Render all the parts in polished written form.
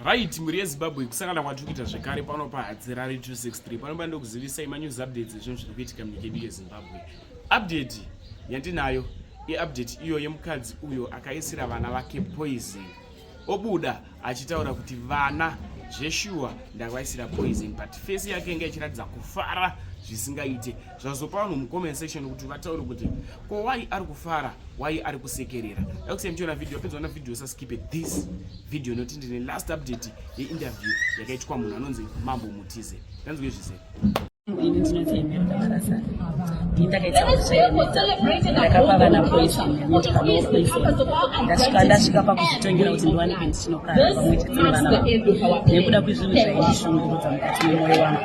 Right, mhuri yeZimbabwe, kusangana kwatiri kuita zvekare pano paHadzirari 263 pano pandokuzivisai manews updates ezvinhu zviri kuitika munyika yedu yeZimbabwe. Update yandinayo iupdate iyo yemukadzi uyo akaisira vana vake poison obuda achitaura kuti vana zveshuwa ndavaisira poison but face yake inge ichiratidza kufara zvisingaite. Zvazopa vanhu mucomment section kuti vataure kuti ko why ari kufara, why ari kusekerera. Ndakusiya muchiona video, apedza ona video usaskipe this video nekuti ndine last update yeinterview yakaitwa munhu anonzi Mambo Mutize. Ndanzwe zvise. Ini ndinonzi Emelda Marasani. Ndini ndakaita mhosva ndakapa vana poison ini ndikavawo poison. Ndasvika ndasvika pakuzvitongera kuti ndiwanike ndichinogara pamwe chete nevana vangu nekuda kwezvinhu zvaindishungurudza mukati memwoyo wangu.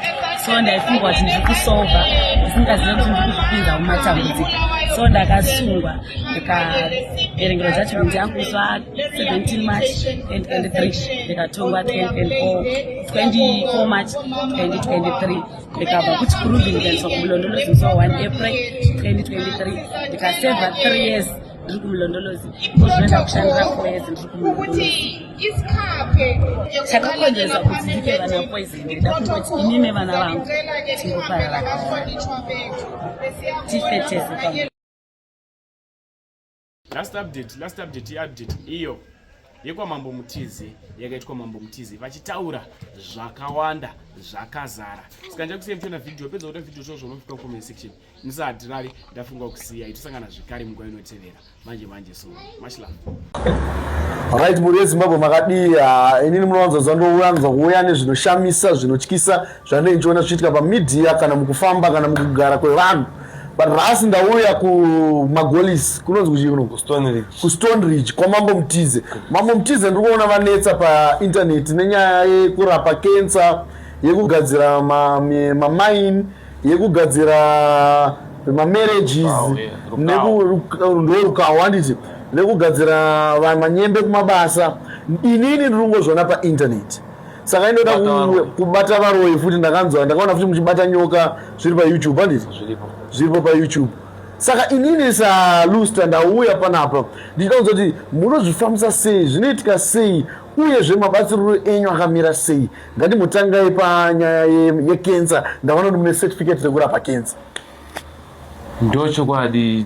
So ndaifunga kuti ndiri kusolva ndisingazive kuti ndiri kuzvipinza mumatambudziko. So ndakasungwa ndikaverengerwa judgment yangu musi wa 17 March 2023 ndikatongwa 24 March 2023 ndikabva kuChikurubi ndikaendeswa kuMulondolozi musi wa 1 April 2023 ndikasevha 3 years ndiri kuMulondolozi kozvinoenda kushandira 4 years ndiri kuMulondolozi. Chakakonzeresa kuti ndipe vana poison ndida kungoti ini nevana vangu tingoparara tife tese pamwe. Last update, last update, update iyo yekwaMambo Mutize yakaitwa Mambo Mutize vachitaura zvakawanda zvakazara. Saka ndichakusiya muchiona video, pedza kuona video zvozvo unofika comment section. Ndisahatirari ndafunga kusiya itosangana zvekare munguva inotevera. Manje manje so. Much love. Right, mhuri yeZimbabwe makadii? Inini munowanza ndowanza kuuya nezvinoshamisa zvinotyisa zvandinenge ndichiona zvichiitika pamedia kana mukufamba kana mukugara kwevanhu. But nhasi ndauya kuMagolis, kunonzi kuchii kuno? KuStone Ridge kwaMambo Mutize. Mambo Mutize ndiri kuona vanetsa painternet nenyaya yekurapa cancer, yekugadzira mamaini, yekugadzira mamarriages, ndorukawo handiti, nekugadzira manyembe kumabasa. Inini ndiri kungozviona painternet. Saka inoda kubata varoyi futi. Ndakanzwa ndakaona futi muchibata nyoka zviri paYouTube handiti? Zviripo paYouTube. Saka inini saLuster ndauya panapa ndichida kunzwa kuti munozvifambisa sei, zvinoitika sei, uyezve mabatsiriro enyu akamira sei. Ngatimbotangai panyaya yekensa. Ndaona kuti mune certificate rekurapa kensa. Ndochokwadi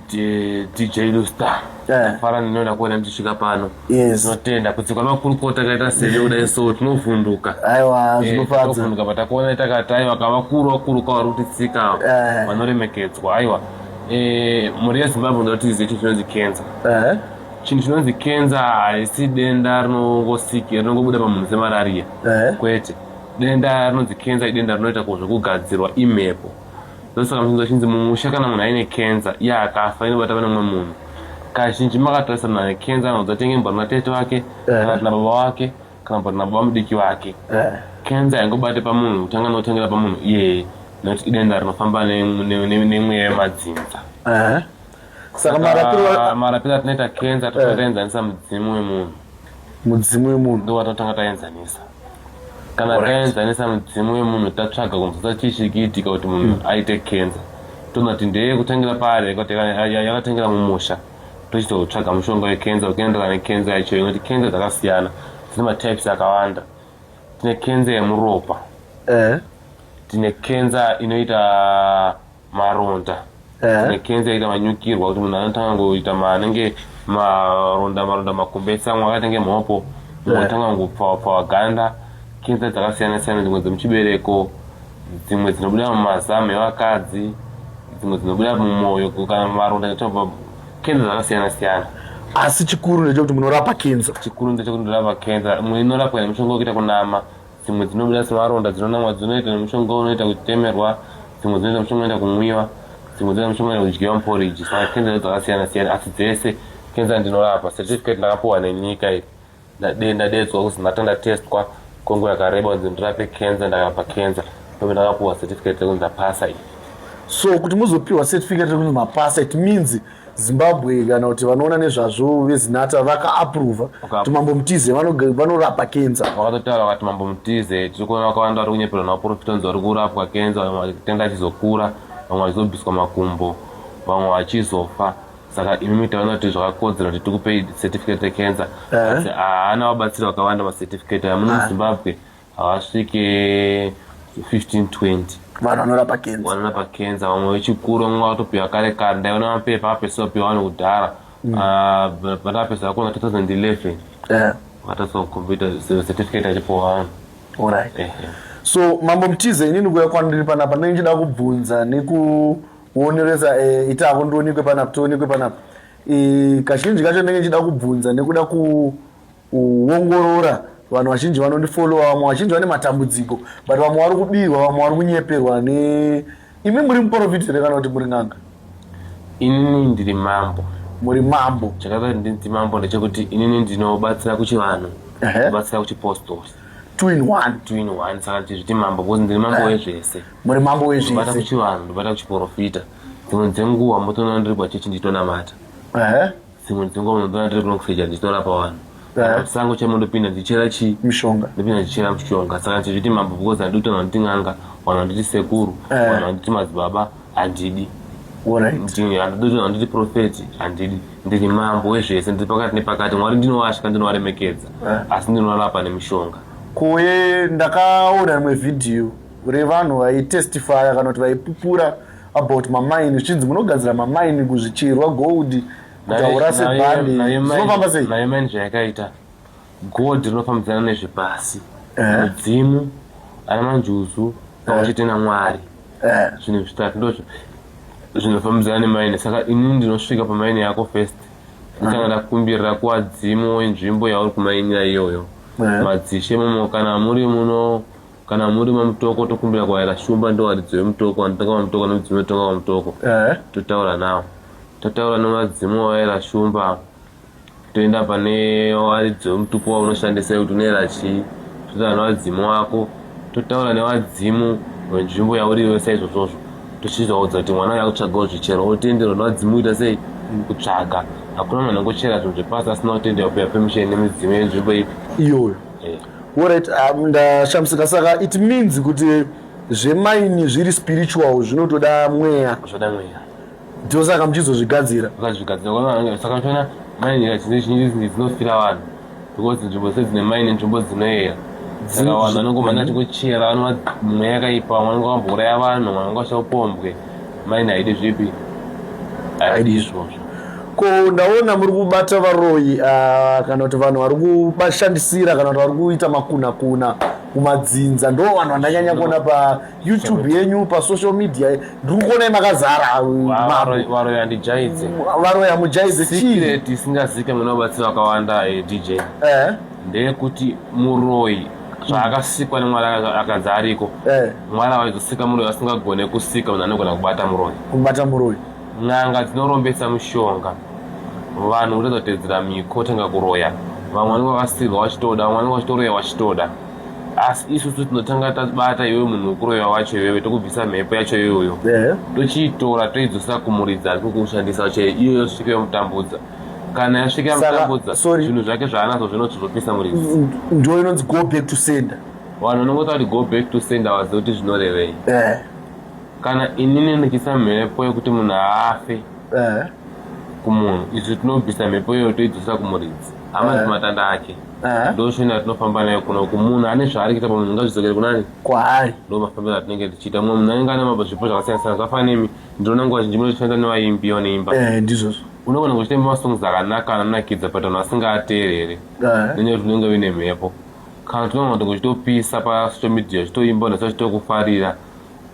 DJ Luster. Ndafara ndinoenda kuona ndichisvika pano. Tinotenda kutsikwa nemakurukota akaita seni kudai so tinovhunduka. Aiwa, zvinofadza. Tinovhunduka patakuona takati aiwa kavakuru vakuru kavari kutitsika vanoremekedzwa. Aiwa. Mhuri yeZimbabwe ndinoti tizive chinhu chinonzi cancer. Chinhu chinonzi cancer haisi denda rinongosiki rinongobuda pamunhu semarariya. Kwete. Denda rinonzi cancer idenda rinoita zvekugadzirwa imhepo. Ndosaka muchinzwa chinzi mumusha kana munhu aine cancer iye akafa inobata pane mumwe munhu. Kazhinji makatarisa munhu ane cancer anobva atenge mbwa natete wake kana kuti nababa wake kana kuti nababa mudiki wake. Cancer haingobate pamunhu kutanga nokutangira pamunhu iyeye nekuti idenda rinofamba nemweya yemadzinza. Saka marapiro atinoita cancer totanga taenzanisa mudzimu wemunhu. Mudzimu wemunhu ndo watinotanga taenzanisa. Kana taenzanisa mudzimu wemunhu tatsvaga kunzwisa chii chiri kuitika kuti munhu aite cancer, toona kuti ndeye kutangira paari yakatangira mumusha, tochitotsvaga mushonga wecancer ukaenderana necancer yacho. Inoti cancer dzakasiyana, dzine matypes akawanda. Tine cancer yemuropa, tine cancer inoita maronda, tine cancer inoita manyukirwa kuti munhu anotanga ngoita anenge maronda maronda makumbesa, amwe akaita nge mhopo, mumwe otanga ngopfawa ganda. Cancer dzakasiyana siyana, dzimwe dzemuchibereko, dzimwe dzinobuda mumazamu evakadzi, dzimwe dzinobuda mumwoyo kana maronda. Cancer dzakasiyana siyana. Asi chikuru ndechekuti munorapa cancer. Chikuru ndechekuti ndorapa cancer. Imwe inorapwa nemushonga wekuita kunama, dzimwe dzinobuda semaronda dzinonamwa, dzinoita nemushonga unoita kutemerwa, dzimwe dzinoita mushonga unoita kumwiwa, dzimwe dzinoita mushonga unoita kudyiwa muporiji. Saka cancer dzakasiyana siyana, asi dzese cancer ndinorapa. Certificate ndakapuwa nenyika iyi, ndadedzwa kuzi ndatanga ndatestwa kwenguva yakareba kunzi ndirape cancer, ndakarapa cancer, ndobe ndakapuwa certificate rekunzi ndapasa iyi. So kuti muzopiwa certificate rekunzi mapasa, it means Zimbabwe kana kuti vanoona nezvazvo veZinata vakaapprova kuti Mambo Mutize vanorapa kenza. Vakatotaura vakati Mambo Mutize tiri kuona vakawanda vari kunyeperwa navaprofita kunzi vari kurapwa kenza, vamwe vachitenda achizokura, vamwe vachizobviswa makumbo, vamwe vachizofa. Saka imimi taona kuti zvakakodzera kuti tikupei certificate recancer. Asi haana vabatsiri vakawanda macertificate aya muno muZimbabwe havasvike 15 20. Vanhu vanorapa cancer. Vanorapa cancer vamwe vechikuru vamwe vakatopiwa kare kare ndaiona mapepa apeswa piwa vanhu kudhara. Ah, vandapesa kuona 2011. Vakatasa kucomputer certificate achipiwa vanhu. Alright. So Mambo Mutize inini kuya kwandiri panapa ndinenge ndichida kubvunza nekuoneresa eh, itako ndionekwe panapa tionekwe panapa. Eh, kazhinji kacho ndinenge ndichida kubvunza nekuda kuongorora vanhu vazhinji vanondifollowa vamwe vazhinji vane matambudziko but vamwe vari kubirwa vamwe vari kunyeperwa ne imi muri muprofiti here kana kuti muri n'anga? Inini ndiri mambo. Muri mambo. Chakaita kuti ndinzi mambo ndechekuti inini ndinobatsira kuchivanhu, kubatsira kuchipostori. Two in one. Two in one saka ndichizviti mambo because ndiri mambo wezvese. Muri mambo wezvese. Ndobata kuchivanhu, ndobata kuchiporofita. Dzimwe dzenguva motoona ndiri pachechi ndichitonamata. Dzimwe dzenguva munotoona ndiri kuno kuseja ndichitorapa vanhu. Sango chaimo ndopinda ndichichera chii? Mishonga. Ndopinda ndichichera mishonga. Saka ndichizviti mambo because handidi kuti vanhu vanditi n'anga, vanhu vanditi sekuru, vanhu vanditi madzibaba, handidi. Handidi kuti vanhu vanditi profeti, handidi. Ndiri mambo wezvese, ndiri pakati nepakati. Mwari ndinovatya, ndinovaremekedza. Asi ndinorapa nemishonga. Koye ndakaona rimwe vhidhiyo revanhu vaitestifya kana kuti vaipupura about mamaini zvichinzi munogadzira mamaini kuzvicherwa gold kutaura sebhandi zvinofamba sei? Nayo maini zvayakaita gold rinofambidzana nezvepasi mudzimu ana manjuzu pamwe chete namwari zvinhu zvitatu ndozvo zvinofambidzana nemaini saka inini ndinosvika pamaini yako first ndotanga ndakumbirira kuvadzimu wenzvimbo yauri kumainira iyoyo madzishe momo kana muri muno kana muri mamutoko tokumbira kwaera shumba ndowaridzi wemutoko vanotonga mamutoko nemudzimu unotonga kwamutoko totaura nawo totaura nemadzimu waera shumba toenda pane waridzi wemutupo waunoshandisa kuti unoera chii totaura nevadzimu wako totaura nevadzimu wenzvimbo yauri iwe saizvozvozvo tochizoudza kuti mwana uyo akutsvagawo zvichero otenderwa nevadzimu kuita sei kutsvaga hakuna munhu anongochera zvinhu zvepasi asina kutenderwa kuya permission nemidzimu yenzvimbo ipi iyoyo Alright, ndashamisika saka it means kuti zvemaini zviri spiritual zvinotoda mweya. Zvoda mweya. Ndosaka muchizozvigadzira. Ukazvigadzira saka uchiona maini kazhinji dzinofira vanhu because nzvimbo sedzine maini nzvimbo dzinoyera. Saka vanhu vanongomhanya vachingochera vanova mweya yakaipa vamwe vanenge vambouraya vanhu vamwe vanenge vachida upombwe. Maini haidi zvipi? Haidi izvozvo. Ko ndaona muri kubata varoyi uh, kana kuti vanhu vari kubashandisira kana kuti vari kuita makuna kuna kumadzinza ndo vanhu vandanyanya kuona payoutube yenyu pasocial media ndiri kuonai makazara varoyi handijaidze varoyi hamujaidze secret isingazike mune vabatsiri vakawanda eh, dj eh. ndeyekuti muroyi zvaakasikwa nemwari akanzi ariko eh. mwari avaizosika muroyi asingagone kusika munhu anogona kubata muroyi kubata muroyi N'anga dzinorombesa mushonga vanhu kutadza kutedzera miko tanga kuroya vamwe vanenge vakasirwa vachitoda vamwe vanenge vachitoroya vachitoda asi isusu tinotanga tabata iwewe munhu wekuroya wacho iwewe tokubvisa mhepo yacho iyoyo tochiitora toidzosa kumuridzi ari kukushandisa wacho iyo yosvika yomutambudza kana yasvika yamutambudza zvinhu zvake zvaanazvo zvinoti zvopisa muridzi ndo inonzi go back to sender vanhu vanongota kuti go back to sender vazive kuti zvinorevei Kana inini ndichiisa mhepo yekuti munhu aafe eh. kumunhu isu tinobvisa mhepo iyoyo toidzosa kumuridzi hama eh. matanda ake eh. ndoshona tinofamba nayo kuno kumunhu ane zvaari kuita pamunhu ngazvidzokere kunani kwaari ndo mafambiro atinenge tichiita mumwe munhu anenge ane mabva zvipo zvakasiyana siyana zvafana nemi ndinoona nguva zhinji munoshanda nevaimbi vanoimba ndizvozvo unogona kuchitemba masongs akanaka anonakidza but vanhu vasingaateerere nenyaya yekuti unenge uine mhepo kana tinogona kuti kuchitopisa pasocial media chitoimba vanhu vachitokufarira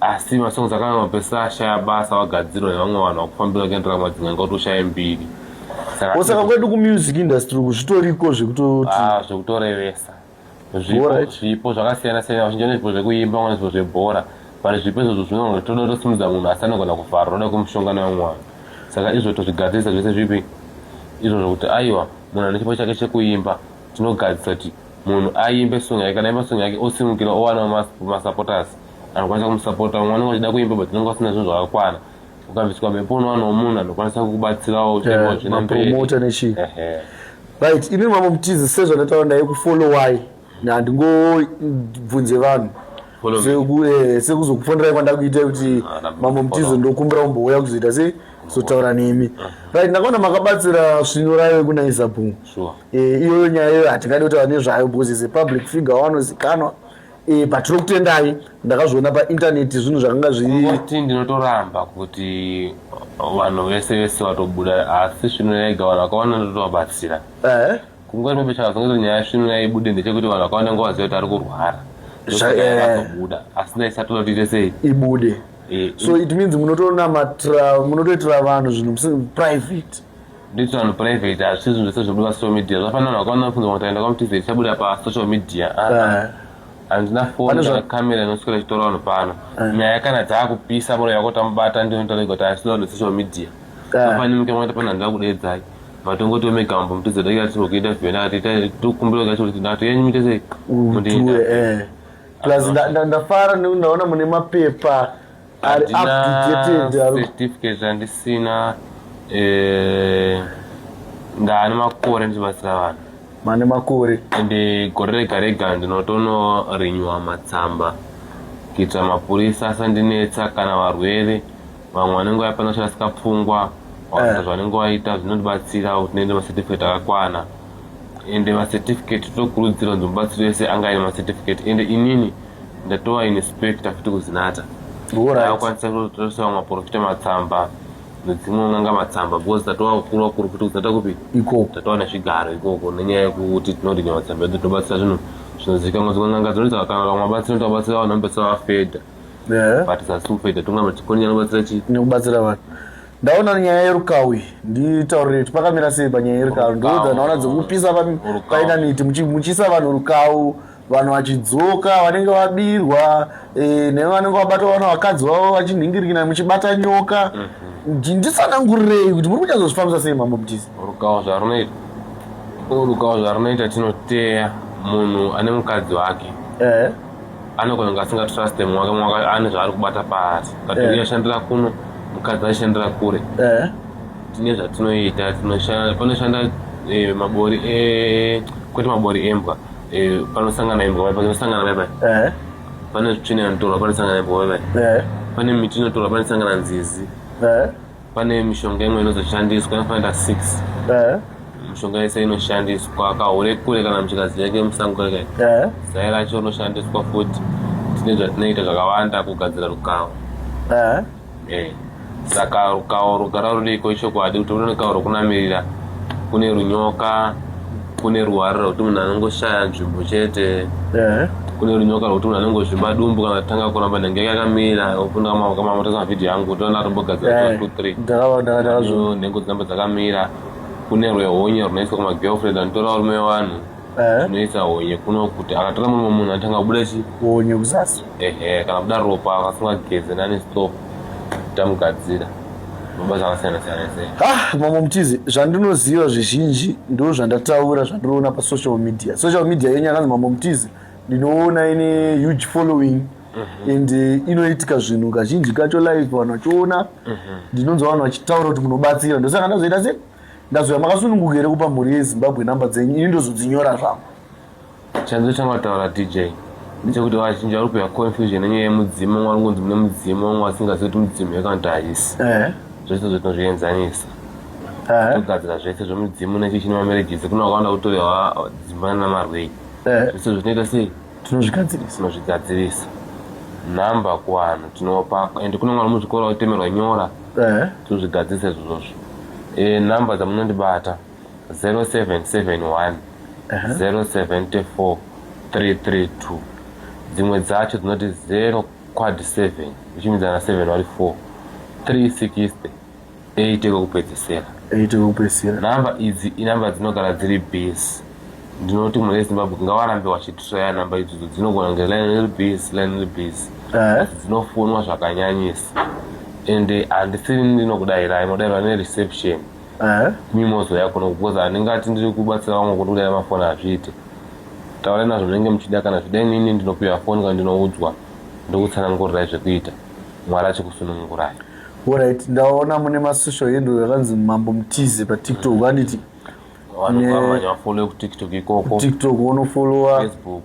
Asi masongs akanga mapesa ashaya basa wagadzirwa nevamwe vanhu vakufambira kuendera kumadzin'anga kuti ushaye mbiri. Saka Saka kwedu kumusic industry uku zvitoriko zvekutoti ah, zvekutorevesa. Zvipo zvipo zvakasiyana siyana vazhinji vane zvipo zvekuimba vamwe zvipo zvebhora but zvipo izvozvo zvinogona toda kutosimudza munhu asi anogona kuvharwa noda kumushonga nevamwe vanhu saka izvo tozvigadzirisa zvese zvipi izvozvo kuti aiwa munhu ane chipo chake chekuimba tinogadzirisa kuti munhu aimbe song yake kana aimba song yake osimukira owana masupporters anokwanisa kumusapota vamwe vanenge vachida kuimba but vanenge vasina zvinhu zvakakwana ukabviswa mhepo unowanawo munhu anokwanisa kukubatsirawo mapromota nechii right imi mambo mutizi sezvandataura ndaikufollowai handingobvunze vanhu eh, sekuzokufonerai kwandakuita kuti ah, mambo mutizi ndokumbira umbouya kuzoita sei Kuzotaura nemi. Right, ndakaona makabatsira svinurai wekunaisa bhungu. Sure. Eh, iyoyo nyaya iyoyo hatingadi kutaura nezvayo because is a public figure wanozikanwa. Eh, but tiri kutendai ndakazviona paintaneti zvinhu zvakanga zviri Kungoti ndinotoramba kuti vanhu vese vese vatobuda asi svinurai ega vanhu vakawanda ndotovabatsira. Eh? Kungoti maybe chakazongoita nyaya yasvinurai ibude ndechekuti vanhu vakawanda nguva vaziva kuti ari kurwara. Ndosaka yakazobuda asi ndaisatoda kuti iite sei Ibude. Eh, So it means munotonamatira munotoitira vanhu zvinhu private. Nditi vanhu private hazvisi zvinhu zvese zvobuda pasocial media zvafanira vanhu vakawanda vafunza kuti aenda kwamutize ichabuda pasocial media Ah, ah. Eh. Handina foni Pane kana kamera inoswera ichitora vanhu pano. Nyaya kana dzaakupisa muro yako tamubata ndinotaura kuti asina vanhu social media. Pane muke mwaita pana handina kudedzai. Matongoti omega mambo mutize dai tiri kuita vhena ati tokumbira kacho kuti ndati yenyu muite sei Utuwe, eh. Plus ndafara nekuti ndaona mune mapepa ari updated ari certificate randisina eh, ndaane makore ndichibatsira vanhu. Mane makore. Ende gore rega rega ndinotonorenewa matsamba kuitira mapurisa asandinetsa kana varwere vamwe vanenge vapana chirasika pfungwa vakaita zvavanenge vaita zvinondibatsira kuti ndiende macertificate akakwana. Ende macertificate tokurudzira kunzi mubatsiri wese anga aine macertificate. Ende inini ndatova inspector futi kuZinata. Ndakukwanisa kutoresa vamwe maprofita matsamba nedzimwe n'anga matsamba because tatova vakuru vakuru futi kuZinata kupi ikoko. Tatova nezvigaro ikoko nenyaya yekuti tinorinya matsamba edu tobatsira zvinhu zvinozivikanwa. Dzimwe n'anga dzinoita kana vamwe vabatsira tovabatsira vanhu vanobatsira vafedha. But sasufedha tongamba tikoninya nobatsira chii? Nekubatsira vanhu. Ndaona nyaya yerukawi, nditaurire kuti pakamira sei panyaya yerukawi. Ndoudza ndaona dzekupisa painaneti muchiisa vanhu rukau, vanhu vachidzoka vanenge vabirwa eh, nevanenge vabatwa vana vakadzi vavo vachinhingirikina muchibata nyoka. Nditsanangurirei kuti muri kunyatso sei Mambo Mutize. Rukawo zvarunoita, rukawo zvarunoita, tinoteya munhu ane mukadzi wake. Anogona kunge asingatruste mumwe wake, mumwe wake ane zvaari kubata paari kati ashandira kuno, mukadzi ashandira kure. Tine zvatinoita, tinoshanda panoshanda mabori kwete mabori embwa, panosangana imbwa panosangana paipai. Pane tsvina inotorwa panosangana imbwa paipai. Pane miti inotorwa panosangana nzizi. Pane mishonga imwe inozoshandiswa inofanira 6. Mishonga yese inoshandiswa kahure kure kana muchikazi yake musango kare. Zai racho rinoshandiswa futi. Tine zvatinoita zvakawanda kugadzira rukawo. Saka rukawo rugara ruriko ichokwadi kuti kune rukawo rwokunamirira, kune runyoka, kune ruware rwekuti munhu anongoshaya nzvimbo chete. Kune runyoka rwekuti munhu anongozvimba dumbu kana atanga kuramba nhengo yake yakamira. Ukunda kama motasa mavhidhiyo angu toona atombogadzira 2 3. Ndakazviona. Nhengo dzinamba dzakamira. Kune rwehonye runoiswa kumagirlfriend anotora varume vevanhu. Tinoisa honye kuno kuti akatora murume munhu anotanga kubuda chi honye kuzasi. Ehe, kana kubuda ropa akasingageze nani stop tamugadzira. Mabasa akasiyana siyana ese. Ah, Mambo Mutize, zvandinoziva zvizhinji ndo zvandataura zvandinoona pasocial media. Social media yenyu yakanzi Mambo Mutize ndinoona ine huge following. And inoitika zvinhu kazhinji kacho live vanhu vachiona. Ndinonzwa vanhu vachitaura kuti munobatsira. Ndosaka ndazoita sei? Ndazoya makasununguka here kupa mhuri yeZimbabwe namba dzenyu? Ini ndozodzinyora zvangu. Chandotanga kutaura DJ ndechekuti vazhinji vari kupiwa confusion nenyaya yemudzimu, vamwe vari kunzi mune mudzimu, vamwe vasingazivi kuti mudzimu yakana kuti haisi. Zvese zvo tinozvienzanisa. Togadzira zvese zvemudzimu nechichi nemamarriages. Kune vakawanda kutorehwa dzimba namarwei. Zvese zvinoita sei? Tinozvigadzirisa. Tinozvigadzirisa. Nhamba kuvanhu tinopa, ende kune mwana muzvikoro vakutemerwa nyora. Tinozvigadzirisa izvozvozvo. Nhamba dzamunondibata 0771 074 332. Dzimwe dzacho dzinoti 0 quad 7 uchimidzana 7 vari 4 360 8 ekupedzisira. 8 ekupedzisira. Nhamba idzi inhamba dzinogara dziri busy. Ndinoti mune Zimbabwe ngavarambe vachitraya nhamba idzodzo, dzinogona kunge line iri busy, line iri busy. Asi dzinofonwa zvakanyanyisa. Ende handisiri ndinokudairai, munodairwa nereception. Mimozo yako no, because handingati ndiri kubatsira vamwe kuti kudaira mafoni hazviite. Taurai nazvo munenge muchida, kana zvidai inini ndinopiwa foni kana ndinoudzwa ndokutsanangurirai zvekuita. Mwari achikusunungurai. Alright, ndaona mune masocial handle yakanzi Mambo Mutize paTikTok, handiti? Vanhu vamhanya vafollow kuTikTok ikoko. TikTok unofollowa. Facebook.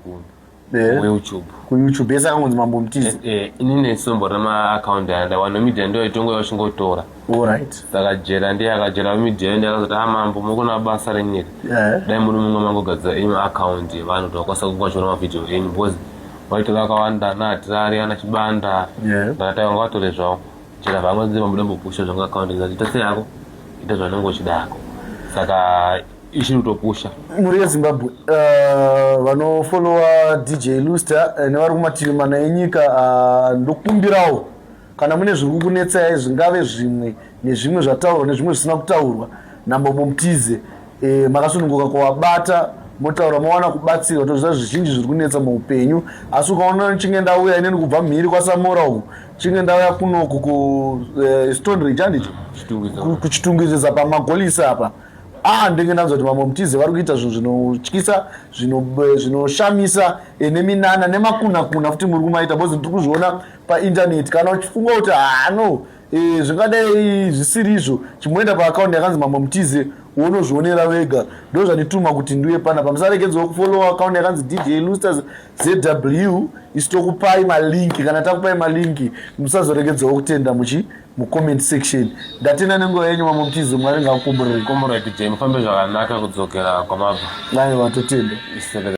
Eh. Kuyoutube. Kuyoutube yese akangonzi Mambo Mutize. Eh, inini ndisimbori nemaakaundi aya, ndawana media ndiyo itongo yachingotora. Alright. Saka Jera ndiye akajera media ndiye akazoti, ah, mambo mukuna basa renyika. Yeah. Dai muri mumwe mangogadzira enyu akaundi yevanhu kuti vakwanisa kunge vachiona mavhidhiyo enyu, because vaitora akawanda ana Hatirari, ana Chibanda. Yeah. Ndakati vanga vatore zvavo. Jera vamwe nzi mabuda mbopusha zvanga akaundi ndikati ita seyako, ita zvaunenge uchidako. Saka ichiri kutopusha. Mhuri yeZimbabwe, vanofollowa DJ Luster nevari kumativi mana enyika, ndokumbirawo kana mune zviri kukunetsai, zvingave zvimwe nezvimwe zvataurwa nezvimwe zvisina kutaurwa naMambo Mutize, makasununguka kuvabata, motaura, mowana kubatsirwa. Toziva zvizhinji zviri kunetsa muupenyu, asi ukaona chinge ndauya inini kubva mhiri kwaSamora uku, chinge ndauya kunoku ku Stone Ridge, handiti? Chitungwiza. Kuchitungwiza pamagolisi apa, ah, ndenge ndanzwa kuti Mambo Mutize vari kuita zvinhu zvinotyisa, zvinoshamisa, neminana nemakunakuna futi muri kumaita, because ndiri kuzviona paintaneti. Kana uchifunga kuti hano zvingadai zvisiri izvo, chimboenda paakaundi yakanzi Mambo Mutize, unozvionera wega. Ndo zvandituma kuti ndiuye panapa. Musaregedzawo kufollowa akaundi yakanzi DJ Lusters ZW. Isu tokupai malinki. Kana takupai malinki, musazoregedzawo kutenda muchi mucomment section. Ndatenda nenguva yenyu, Mambo Mutize. Mwari ngakukomborerei. Komborera, DJ, mufambe zvakanaka kudzokera kwamabva. Aiwa, totenda. Isere.